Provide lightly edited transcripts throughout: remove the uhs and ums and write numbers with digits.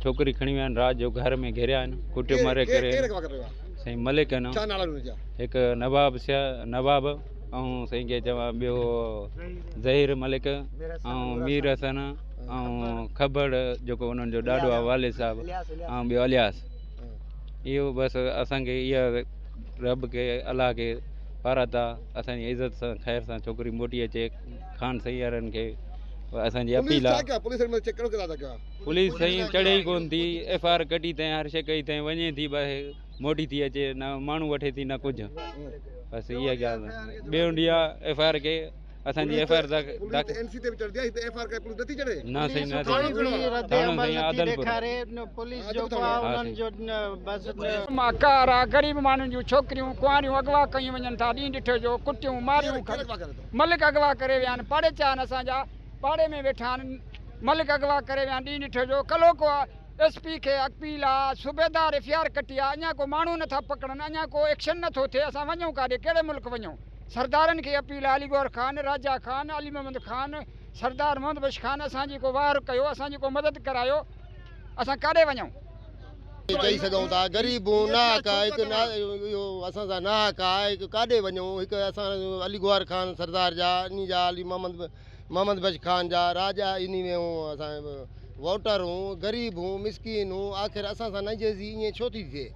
ڇوڪري کڻي ويا آهن رات جو گهر ۾ گهريا آهن ڪٽي ماري ڪري سائين ملڪ آهن هڪ نواب سيا نواب ۽ سائين کي چوان ٻيو ظهير ملڪ ۽ مير حسن ۽ کبڙ جيڪو انهن جو ڏاڏو آهي والد صاحب ۽ ٻيو الياس اهو بس اسان کي اها رب کي الله کي پارت آ اسان جي عزت سان خير سان ڇوڪري موٽي اچي خان سائين وارن کي اسان جي اپيل آ پوليس سائين چڙهي ئي ڪون ٿي ايف I R ڪٽي تائين هر شي ڪئي تائين وڃي ٿي بس موٽي ٿي اچي نه ماڻهو وٺي ٿي نه ڪجهه بس اها ڳالهه ٻيو ڏينهن ايف I R کي اسان جي ايف I R داخل نه سائين نه ٿاڻو سائين عادلپور مان قهر آ غريب ماڻهن جون ڇوڪريون ڪنواريون اغوا ڪيون وڃن ٿا ڏينهن ڏٺي جو ڪٽيون ماريون ملڪ اغوا ڪري ويا آهن پاڙيچا آهن اسان جا پاڙي ۾ ويٺا آهن ملڪ اغوا ڪري ويا آهن ڏينهن ڏٺي جو ڪلهوڪو ايس پي کي اپيل آ صوبيدار ايف I R ڪٽي آ اڃا ڪو ماڻهو نٿا پڪڙن اڃا ڪو ايڪشن نٿو ٿئي اسان وڃون ڪاڏي ڪهڙي ملڪ وڃون سردارن کي اپيل آ علي گوهر خان راجا خان علي محمد خان سردار محمد بخش خان اسان جي ڪو واهر ڪيو اسان جي ڪو مدد ڪرايو اسان ڪاڏي وڃون. چئي سگهون ٿا غريب هون ناحق آ هڪ اهو اسان سان ناحق آ هڪ ڪاڏي وڃون هڪ اسان علي گوهر خان سردار جا انهي جا علي محمد محمد بخش خان جا راجا انهي ۾ هون اسان ووٽر هون غريب هون مسڪين هون آخر اسان سان نجيزي ائين ڇو ٿي ٿئي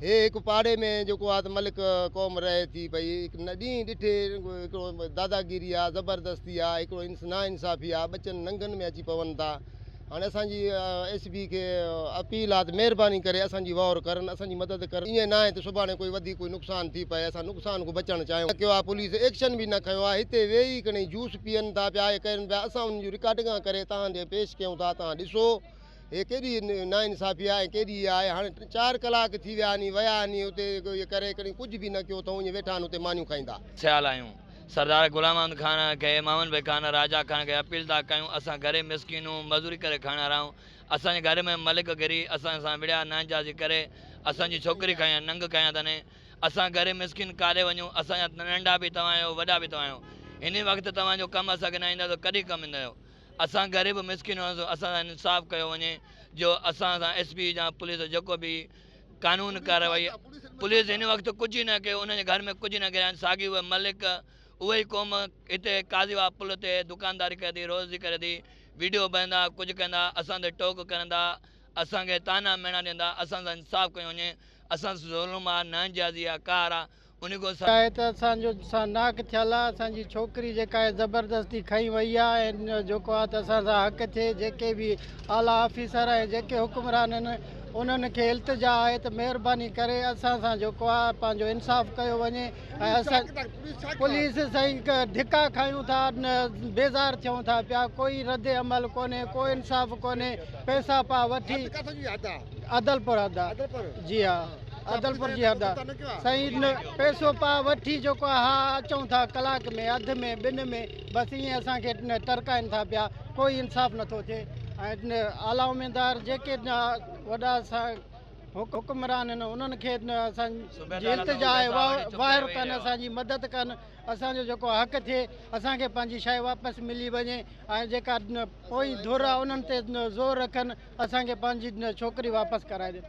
هي هڪ پاڙي ۾ جيڪو آ ته ملڪ قوم رهي ٿي پئي هڪ ڏينهن ڏٺي هڪڙو داداگيري آ زبردستي آ هڪڙو ناانصافي آ ٻچن ننگن ۾ اچي پون ٿا هاڻي اسان جي ايس پي کي اپيل آ ته مهرباني ڪري اسان جي واهر ڪرن اسان جي مدد ڪرن ائين ناهي ته سڀاڻي ڪوئي وڌيڪ ڪوئي نقصان ٿي پئي اسان نقصان کان بچڻ چاهيون ڪيو آ پوليس ايڪشن به نه کنيو آ هتي ويهي کڻي جوس پيئن ٿا پيا هي ڪرن پيا اسان انهن جون رڪارڊنگان ڪري توهان ڏي پيش ڪيون ٿا توهان ڏسو هي ڪيڏي ناانصافي آ ۽ ڪيڏي هي آهي هاڻي چار ڪلاڪ ٿي ويا آهن ويا آهن اتي ڪري کڻي ڪجهه به نه ڪيو اٿئون ائين ويٺا آهن اتي مانيون کائيندا. سيال آهيون. سردار غلام محمد خان کي، محمد بخش خان، راجا خان کي اپيل ٿا ڪيون اسان غريب مسڪين هون مزوري ڪري کائڻ وارا آهيون اسان جي گهر ۾ ملڪ گري اسان سان وڙهيا ناانصافي ڪري اسان جي ڇوڪري کنيا ننگ ڪيا اٿن اسان غريب مسڪين ڪاڏي وڃون اسان جا ننڍا به توهان آهيو وڏا به توهان آهيو هن وقت توهان جو ڪم اسان کي نه ايندو ته ڪڏهن ڪم ايندو اسان غريب مسڪين آهيون اسان سان انصاف ڪيو وڃي جو اسان سان ايس پي يا پوليس جيڪو به قانون ڪارروائي پوليس هن وقت ڪجهه نه ڪيو انهن جي گهر ۾ ڪجهه نه ڪيا آهن ساڳي اهي ملڪ اهي ئي قوم هتي قاضي واهه پل تي دڪانداري ڪري ٿي روزي ڪري ٿي ويڊيو بندا ڪجهه ڪندا اسان تي ٽوڪ ڪندا اسان کي طعنا مهڻا ڏيندا اسان سان انصاف ڪيو وڃي اسان سان ظلم آ ناانجازي آ قهر آ انهي کان آهي ته اسان جو سان ناحق ٿيل آ اسان جي ڇوڪري جيڪا آهي زبردستي کنئي وئي آ ۽ جيڪو آ ته اسان سان حق ٿئي جيڪي به اعليٰ آفيسر ۽ جيڪي حڪمران آهن انهن کي التجا آهي ته مهرباني ڪري اسان سان جيڪو آ پنهنجو انصاف ڪيو وڃي ۽ اسان پوليس سائين ڌڪا کايون ٿا بيزار ٿيون ٿا پيا ڪوئي رد عمل ڪونهي ڪو انصاف ڪونهي پئسا پا وٺي عدلپور حد آ جي ها عدلپور جي حد آ سائين پئسو پا وٺي جيڪو آ ها اچون ٿا ڪلاڪ ۾ اڌ ۾ ٻن ۾ بس ائين اسان کي ٽرڪائن ٿا پيا ڪوئي انصاف نٿو ٿئي ۽ اعليٰ اميدار جيڪي وڏا اسان حڪمران آهن انهن کي اسان جي التجا آهي واهر ڪن اسان جي مدد ڪن اسان جو جيڪو حق ٿئي اسان کي پنهنجي شيء واپس ملي وڃي ۽ جيڪا پوئين ڌر آهي انهن تي زور رکن اسان کي پنهنجي ڇوڪري واپس ڪرائي ڏين.